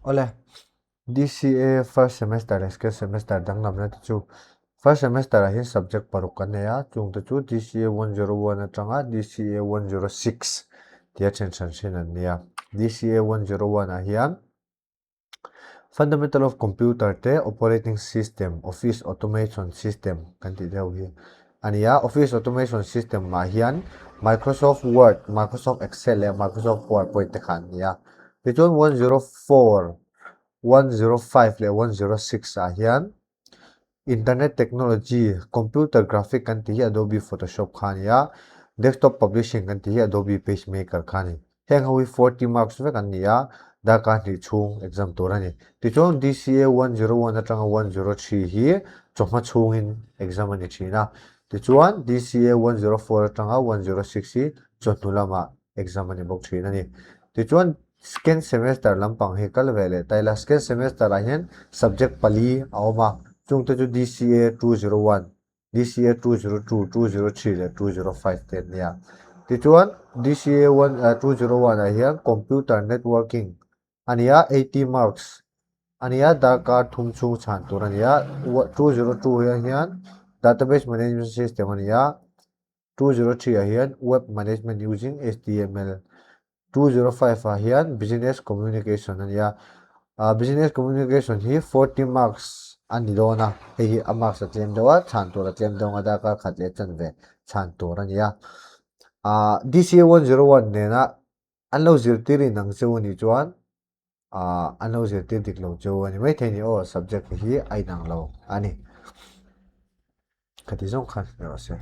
Awle, DCA first semester leh second semester danglamna te chu first semester ah hian subject paruk kan nei a, chung te chu DCA 101 atanga DCA 106 tia then hran hran an nia. DCA 101 ah hian Fundamental of Computer te Operating System, Office Automation System kan tih deuh hi a ni a. Office Automation System ah hian Microsoft Word, Microsoft Excel leh Microsoft PowerPoint te kha an ni a. Tichuan 104, 105 leh 106 ah hian Internet Technology, Computer Graphic kan tih hi Adobe Photoshop kha a ni a, Desktop Publishing kan tih hi Adobe PageMaker kha a ni. Heng ho hi 40 marks vek an ni a, darkar hnih chhung exam tur a ni. Tichuan DCA 101 atanga 103 hi chawhma chhungin exam a ni thin a. Tichuan DCA 104 atanga 106 hi chawhnu lamah exam a ni bawk thin a ni. Tichuan second semester lampang hi kal ve leh ta ila, second semester ah hian subject pali a awm a, chungte chu DCA 201, DCA 202, 203 leh 205 te an nia. Tichuan DCA 201 ah hian computer networking a ni a, 80 marks a ni a, darkar thum chhung chhan tur a ni a. 202 hian database management system a ni a, 203 ah hian web management using HTML, 205 ah hian business communication a ni a, business communication hi 40 marks a ni dawn a, hei hi a marks a tlem deuh a, chhan tur a tlem deuh ang a, darkar khat leh chanve chhan tur a ni a. DCA 101 nena an lo zirtir in ang cheu a nih chuan an lo zirtir dik lo cheu a ni maithei ni aw, subject hi a inang lo a ni. Khati zawng khan rawh se.